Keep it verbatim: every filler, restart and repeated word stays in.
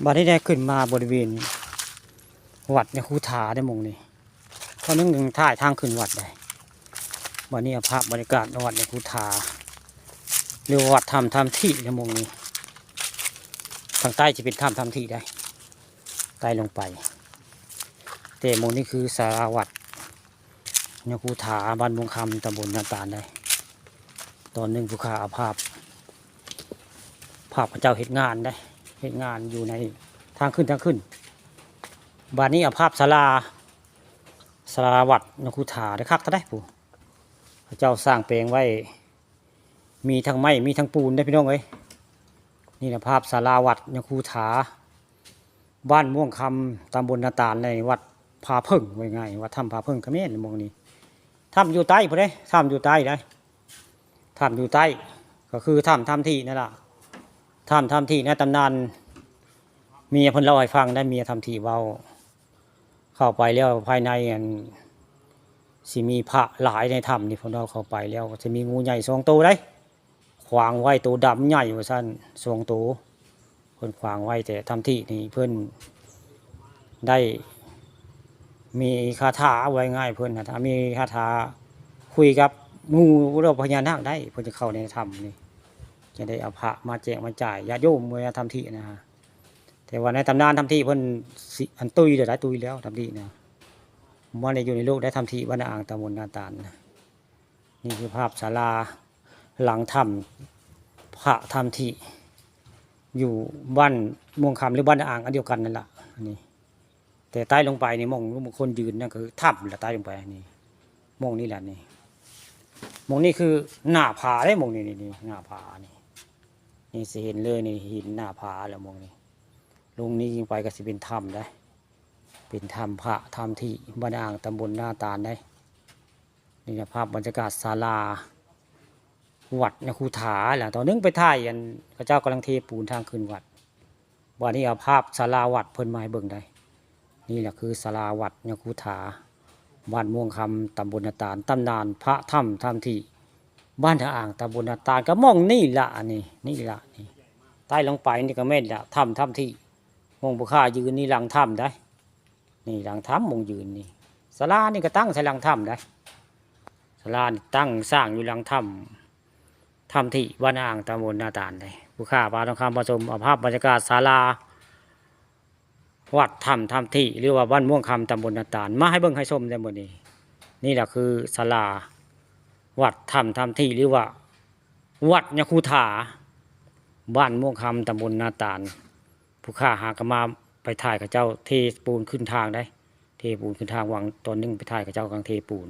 บัดนี้ได้ขึ้นมาบริเวณวัดยะคูธาได้หม่องนี้ ตอนนึงยังถ่ายทางขึ้นวัดได้ บัดนี้เอาภาพบรรยากาศวัดยะคูธา หรือวัดถ้ำถ้ำที่ได้หม่องนี้ ทางใต้จะเป็นถ้ำถ้ำที่ได้ ใต้ลงไป แต่หม่องนี้คือศาลาวัดยะคูธา บ้านม่วงคำ ตำบลนาตาลได้ ตอนนึงผู้ข้าเอาภาพ ภาพพระเจ้าเฮ็ดงานได้ เฮ็ดงานอยู่ในทางขึ้นทางขึ้น บัดนี้เอาภาพศาลา ศาลาวัดยะคูธาได้คักเท่าใดผู้ พระเจ้าสร้างแปลงไว้ มีทั้งไม้ มีทั้งปูนได้พี่น้องเอ้ย นี่นะภาพศาลาวัดยะคูธา บ้านม่วงคำ ตำบลนาตาล ในวัดผาเพิ่ง ว่าง่าย วัดถ้ำผาเพิ่งก็แม่นหม่องนี้ ถ้ำอยู่ใต้พุ้นเด้ ถ้ำอยู่ใต้ได้ ถ้ำอยู่ใต้ ก็คือถ้ำถ้ำที่นั่นล่ะ ถ้ำถ้ำที่ในตำนาน เมียเพิ่นเล่าให้ฟังได้ เมียถ้ำที่เว้า เข้าไปแล้วภายในอัน สิมีพระหลายในถ้ำนี่ เพิ่นเล่าเข้าไปแล้ว ก็สิมีงูใหญ่สองโตได้ ขวางไว้ โตดำใหญ่ว่าซั่น สองโต เพิ่นขวางไว้ แต่ถ้ำที่นี่เพิ่นได้มีคาถา ว่าง่าย เพิ่นนะ ถ้ามีคาถาคุยกับงูหรือพญานาคได้ เพิ่นจะเข้าในถ้ำนี่ จะได้เอาพระมาแจกมาจ่ายญาติโยมเวลาถ้ำที่นะฮะ แต่ว่าในตำนานถ้ำที่เพิ่นสิ อันตุยแล้ว ได้ตุยแล้วถ้ำที่นะ บ่ได้อยู่ในโลกได้ ถ้ำที่บ้านอ่าง ตำบลนาตาลนะ นี่คือภาพศาลาหลังถ้ำ พระถ้ำที่ อยู่บ้านม่วงคำหรือบ้านอ่างอันเดียวกันนั่นล่ะ อันนี้ แต่ใต้ลงไปนี่หม่อง หม่องคนยืนนั่นคือถ้ำละ ใต้ลงไปนี่ หม่องนี่แหละนี่ หม่องนี่คือหน้าผาเด้ หม่องนี่ นี่ นี่ หน้าผานี่ นี่สิเห็นเลยนี่ หินหน้าผาแล้วหม่องนี่ ลงนี้ยิ่งไปก็สิเป็นถ้ำได้ เป็นถ้ำพระถ้ำที่บ้านอ่าง ตำบลนาตาลได้ นี่นะภาพบรรยากาศศาลา วัดยะคูธาแหละ ตอนนึงไปถ่ายอัน เขาเจ้ากำลังเทปูนทางขึ้นวัด บัดนี้เอาภาพศาลาวัดเพิ่นมาให้เบิ่งได้ นี่แหละคือศาลาวัดยะคูธา บ้านม่วงคำ ตำบลนาตาล ตำนานพระถ้ำถ้ำที่ บ้านท่าอ่าง ตำบลนาตาล ก็หม่องนี่ล่ะ อันนี้ นี่ล่ะ นี่ ใต้ลงไปนี่ก็แม่นล่ะ ถ้ำถ้ำที่ หม่องผู้ข้ายืนนี่หลังถ้ำได้ นี่หลังถ้ำหม่องยืนนี่ ศาลานี่ก็ตั้งใส่หลังถ้ำได้ ศาลานี่ตั้งสร้างอยู่หลังถ้ำ ถ้ำที่บ้านอ่าง ตำบลนาตาลได้ ผู้ข้าพาทองคำผสม เอาภาพบรรยากาศศาลา วัดถ้ำถ้ำที่ หรือว่าบ้านม่วงคำ ตำบลนาตาล มาให้เบิ่งให้ชมในมื้อนี้ นี่แหละคือศาลา วัดถ้ำถ้ำที่ หรือว่า วัดยะคูธา บ้านม่วงคำ ตำบลนาตาล ผู้ข้าหากนมาไปถ่ายเขาเจ้าเทปูนขึ้นทางได้ เทปูนขึ้นทาง หว่างตอนนึงไปถ่ายเขาเจ้ากำลังเทปูน